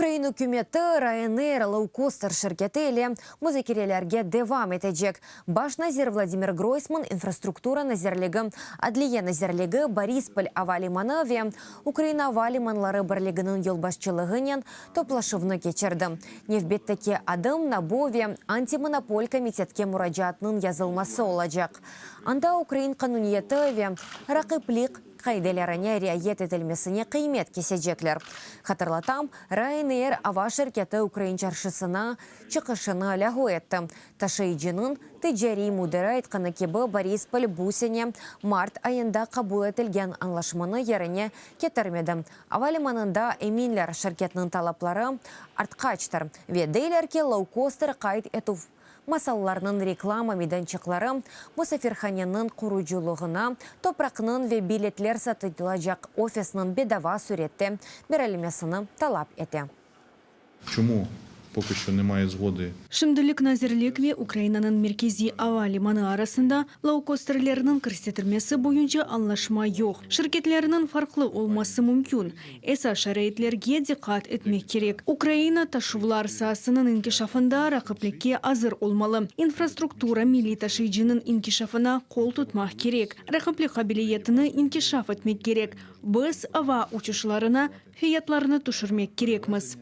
Ukraina ükümeti Ryanair loukoster şirketi ile muzakerelerge devam etecek. Baş nazir Vladimir Groysman İnfrastruktura nazirligi, Adliye nazirligi, Borispol ava limanı ve Ukraina ava limanları birliginiñ yolbaşçılığınen toplaşuvnı keçirdi. Nevbetteki adım NABU ve Antimonopol komitetke muracaatnıñ yazılması olacaq. Anda ukrain qanuniyeti ve raqiplik qaidelerine riayet etilmesine qıymet kesecekler. Hatırlatam, Ryanair ava şirketi ukrain çarşısına çıqışını lâğu etti. Taşıyıcınıñ ticariy müdiri aytqanı kibi, Borispol bu sene mart ayında qabul etilgen añlaşmanı yerine ketirmedi. Ava limanında eminler, şirketniñ talapları artqaçtır ve deyler ki, loukoster qayd etüv masallarnıñ reklama meydançıqları, musafirhaneniñ qurucılığına, topraqnıñ ve biletler satılacaq ofisniñ bedava sürette berilmesini talap ete. Çumu poki şo nemaye zğodı? Şimdilik nazirlik ve Ukrainanıñ merkeziy ava limanı arasında loukosterlerniñ kirsetilmesi boyunca añlaşma yoq. Şirketlerniñ farqlı olması mümkün. Esas şaraitlerge diqqat etmek kerek. Ukraina taşuvlar saasınıñ inkişafında raqiplikke azır olmalı. İnfrastruktura milliy taşıyıcınıñ inkişafına qol tutmaq kerek. Raqiplik qabiliyetini inkişaf etmek kerek. Biz ava uçuşlarına fiyatlarnı tüşürmek kerekmiz.